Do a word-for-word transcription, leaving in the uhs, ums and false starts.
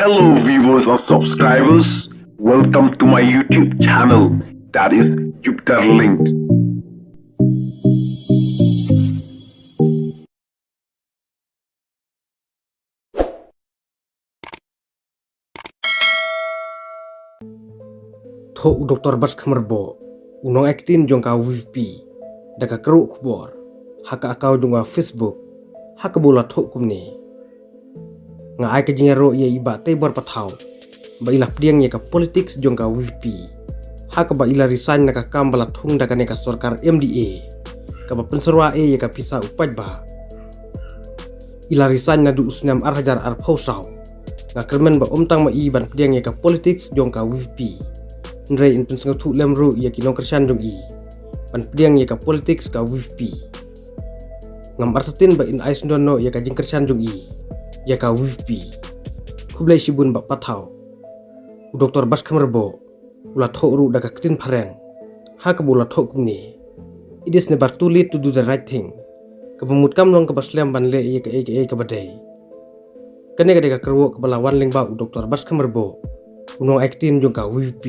Hello viewers and subscribers, welcome to my YouTube channel, that is Jupiter Linked. Thoh u Doktor Batskhem Rboh, u nongai ktien jong ka VPP, da ka kyrwoh khubor ha ka account jong ka Facebook, ha kaba u la thoh kumne: Nga ai ka jingïaroh ïa i Bah Teibor Pathaw ba i la pdiang ïa ka politics jong ka VPP, ha kaba i la resign na ka kam ba la thung da kane ka sorkar MDA, kaba pynsyrwa ei ïa ka pisa u paidbah. I la resign naduh u snem ar hajar arphew saw. Nga kyrmen ba ym tang ma i ban pdiang ïa ka politics jong ka VPP, hynrei yn pynsngewthuh lem ruh ïa ki nongkyrshan jong i ban pdiang ïa ka politics ka VPP. Ngam artatien ba yn ai syndon noh ïa ka jingkyrshan jong i ïa ka VPP. Khublei shibun Bah Pathaw. U Doktor Batskhem Rboh u la thoh ruh da ka ktien phareng ha kaba u la thoh kumne: It is never too late to do the right thing. Kaba mut kam long kaba slem ban leh ïa kaei kaei kaba dei. Kane ka dei ka kyrwoh kaba la wan lyngba u Doktor Batskhem Rboh, u nongai ktien jong ka VPP.